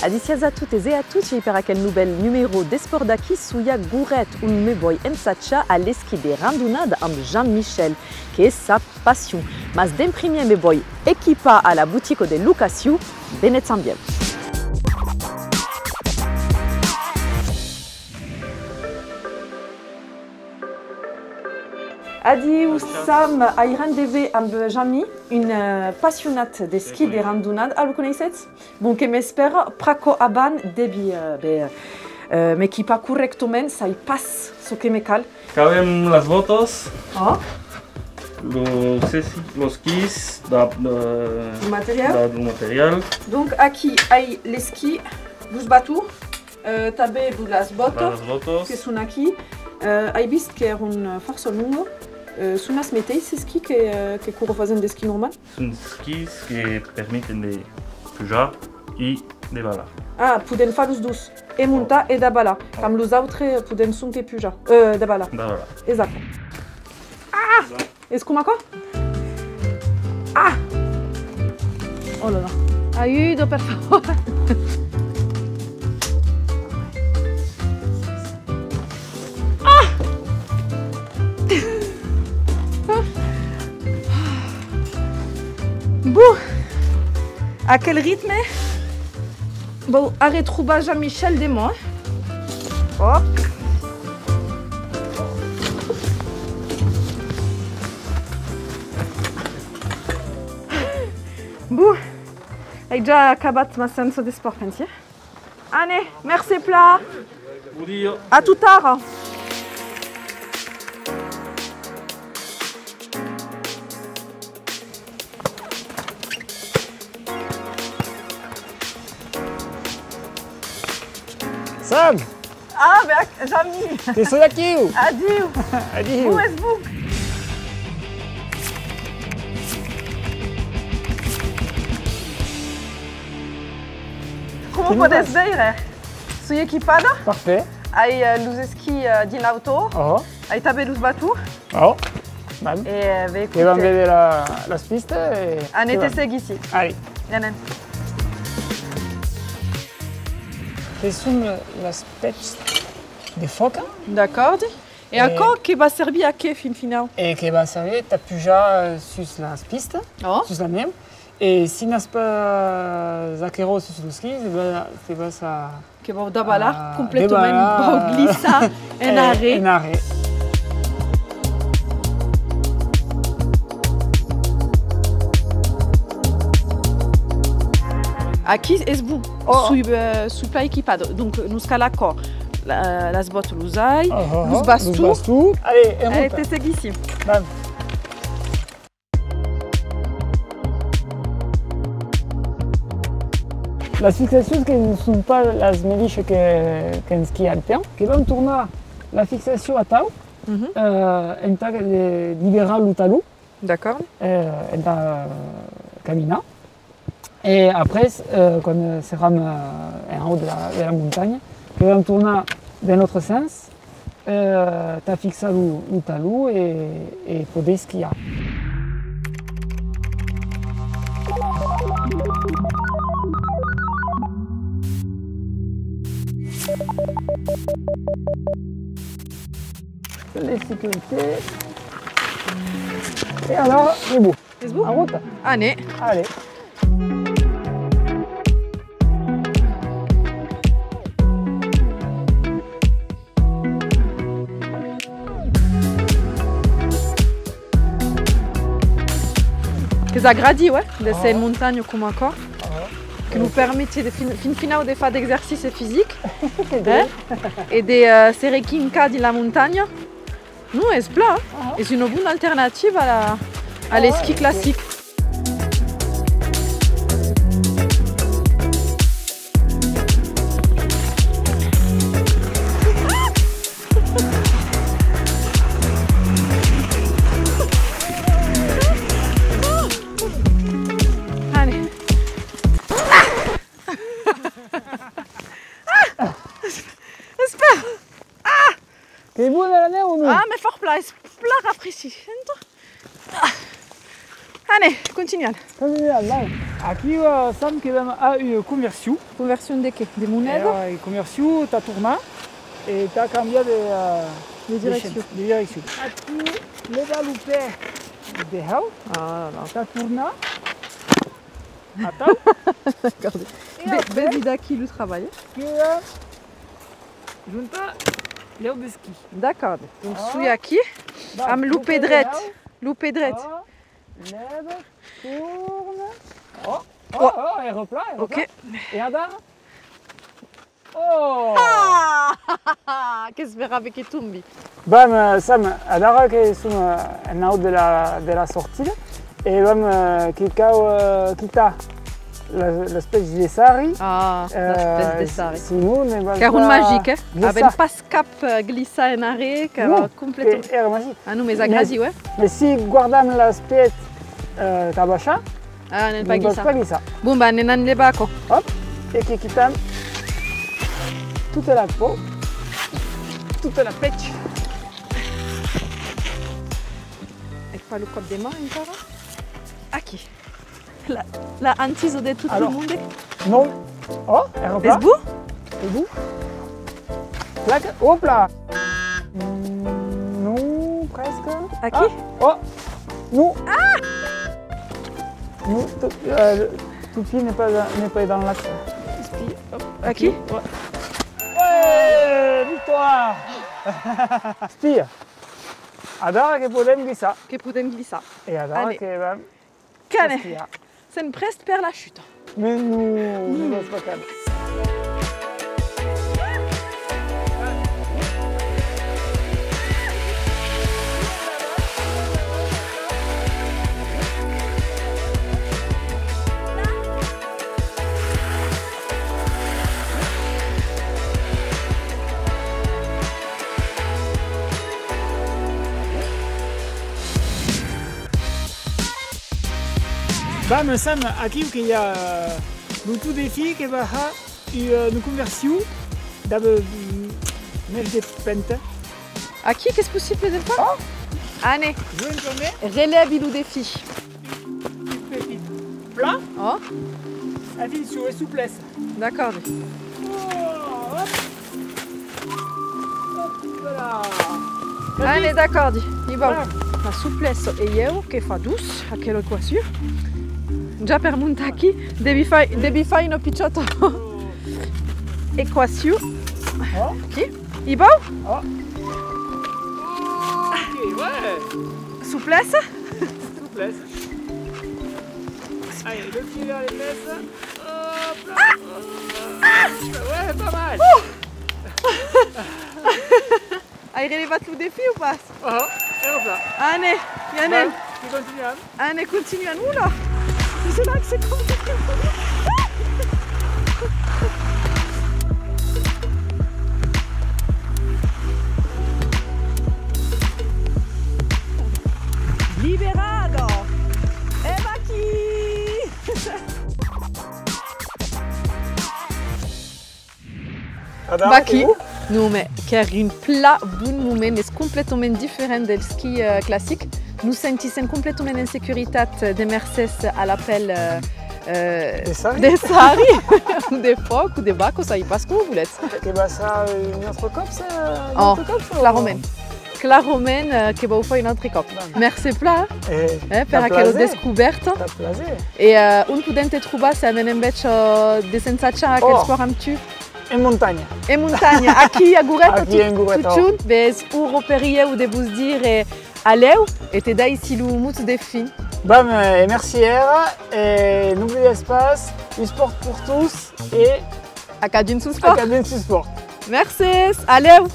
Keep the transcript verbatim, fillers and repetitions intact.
Adissiatz a totes e a tots, ei per aquel novèl numèro d'Espòrt d'aquí. Soi a Goret, ont me voi ensajar a l'esquí de randonada amb Jean-Michel, qu'es sa passion. Mas d'en primièr me voi equipar a la botica de locacion. Venetz amb ieu. Adiu, Sam, ai rendez-vous amb Jami, un, eh, passionat d'esquí de randonada. Ah, lo coneissètz? Bon, que m'espèra pr'aquò abans, devi, eh, ben, eh, m'equipar corrèctament, sai pas çò que me cal. Qu'avem las bòtas, oh, los esquís, los esquís, da, da, lo material. Da, lo material. Donc, aquí ai l'esquí, los batons, eh, tanben las bòtas, las bòtas, que son aquí. Eh, ai vist qu'èran, eh, fòrça longos. Eh, son las meteissas esquís que, eh, que quora fasèm d'esquí normal? Son esquís que permeten de pujar e de balar. Ah, podèm far los dos, e montar e davalar. Oh. Amb los autres podèm sonque pujar, eh, davalar. Davalar. Exacte. Ah! Es coma aquò? Ah! Oh là là. Ajuda, per favor. Ah! Bon, aquel ritme, vau arretrobar Jean-Michel deman, eh? Òp! Bon, ai ja acabat ma séança d'espòrt, pensi. Anem, mercé plan. Bon dia. A tot ara. Sam! Ah, ben, Jami! Que soi aquiu! Adiu! Adiu! Bon, es bon! Coma podètz veire, soi equipada. Parfait. Ai, eh, los esquís, eh, dins l'autò. Oh. Ai tanben los batons. Oh. Vam. E, eh, ben, que vam, écoute, véder la, las pistas e... Anem, te seguissi. Allez. Anem. Que son las pècs de fòca. D'acòrd. E aquò que va servir a qué, fin finau? E que va servir tà pujar, eh, sus las pistas, oh, sus la nèu. E si n'as pas aquerò sus los esquís, te va-, te vas a... Que vau davalar, ah, completament, davalar, vau glissar en, eh, arrèst. En arrèst. Aquí es bon. Oh. Soi, eh, soi plan equipada. Donc, nos cal aquò. La, las bòtas, los ai, oh, oh, los bastons. Los bastons. Allez, en rota. Allez, te seguissi. Vam. Las fixacions que ne son pas las medishas que, qu'en esquí alpin. Que vam tornar la fixacion atau, mhm, eh, entà de, liberar lo talon. D'acòrd. Eh, entà caminar. E après, eh, quand seram, eh, en haut de la, de la montanha, que vam tornar dins l'autre sens, eh, tà fixar lo, lo talon e, e poder esquiar. Les sécurités. Et alors, c'est bon. Es bon? En route? Anem. Allez. Qu'es agradiu, eh, d'èsser en montanha coma aquò. Que nos permete de fin, fin finau de far d'exercici fisic, eh? E de, eh, se requincar dins la montanha. Non, es plan, eh? Es una bona alternativa a la, a l'esquí classic. Allez. Ah! Espèra! Ah! Qu'ei bona la nèu o non? Ah, me fa plan, es plan rafraississent. Ah! Anem, continuam. Continuam, vai. Aquiu, eh, sèm que vam a ua conversion. Conversion de qué? De moneda? Eh, conversion, tà tornar e tà cambiar de, eh, de direccion. De direccion. Aquiu, levar lo pè de hèu. Ah, là, là. Tà tornar atau. D'acòrd. E après, vesi d'aquí lo trabalh, eh? Que, eh, juntar lèu d'esquí. D'acòrd. Donc, soi aquí, amb lo pè dret. Lo pè dret. Lèva, torna. Oh, oh, oh, e replan, e replan. Ok. E adara? Oh! Ah! Qu'esperavi que tombi. Bam, eh, Sam, adara que som, eh, en haut de la, de la sortida, e bam, eh, que cau, eh, quitar la, l'espèci de sarri. Ah, eh, l'espèci de sarri. Sinon, ne va pas glissar. Qu'èra un magic, eh? Avèm pas cap, eh, glissar en arrèr, qu'èra complet. Non, que èra magic. Ah non, mès agradiu, eh? Mès si guardam las pèts, eh, tà baishar, ah, ne'n pas glissar. Pas glissar. Bon, ben, ne'n anam levar aquò. Hop, e que quitam tota la peau, tota la pèth. E fa lo còp de man encara. Aquí. La, la hantisa de tot lo monde. Non. Oh, èra plan. Es bon? Es bon? Clac, hop là. Mm, non, presque. Aquí? Ah, oh, non. Ah! Non, to-, euh, le, ton pied n'est pas, n'est pas dans l'axe. Espia, hop, aquí. Ouais. Ouais, victoire! Espia. Adara que podem glissar. Que podem glissar. E adara que vam Qu'anem! Sèm prèst per la chuta. Mès non, non es pas cap. Bam, Sam, aquiu que i a, euh, lo Tour des Filles que va har, euh, una conversion dab, euh, mès de penta. Aquí qu'es possible de far? Oh! Anem! Relèvi lo defi. Un petit plat. Oh! Atencion, e soplessa. D'acòrdi. Oh, hop. Hop là. Anem, d'acòrdi, i vau. Bam. La soplessa e ieu que fa dos, aquela equacion. Ja per montar aquí, devi far, devi far una pichòta equacion. Oh. Aquí. I vau? Oh. Ok, ouais. Soplessa. Soplessa. Allez, le pied vers les fesses. Hop là. Ah, ah, ah. Ouais, pas mal. Oh. Ai relevat lo defi o pas? Oh, e hop là. Anem, i anem. Bon, que continuam. Anem, continuam. Oula! Dis donc, c'est compliqué. Liberada! E vaquí! Adara, vaquí, que bon? Non, mès qu'èra un plan bon moment, es completament diferent del ski, euh, classic. Nos sentissèm completament en securitat de mercés a la pèl, euh, euh, de sarri, de pòrc o de vaca, sai pas coma volètz. Que va ser un autre còp, ça, un autre còp, o? Oh, clarament. Clarament, eh, que vau far un autre còp. Mercé plan, eh, per aquela descobèrta. Tà plaser. E, eh, on podèm te trobar se anèm enveja, eh, desensajar aquel espòrt amb tu? En montanha. En montanha, aquí a Goreta, aquí en Goreta, tot junt, ves, aura per ieu de vos dire a lèu e te daissi lo mot de fin. Bam, eh, e mercé èra, e n'oblidètz pas, un espòrt per tots e a cadun son espòrt. A cadun son espòrt. Mercés, a lèu!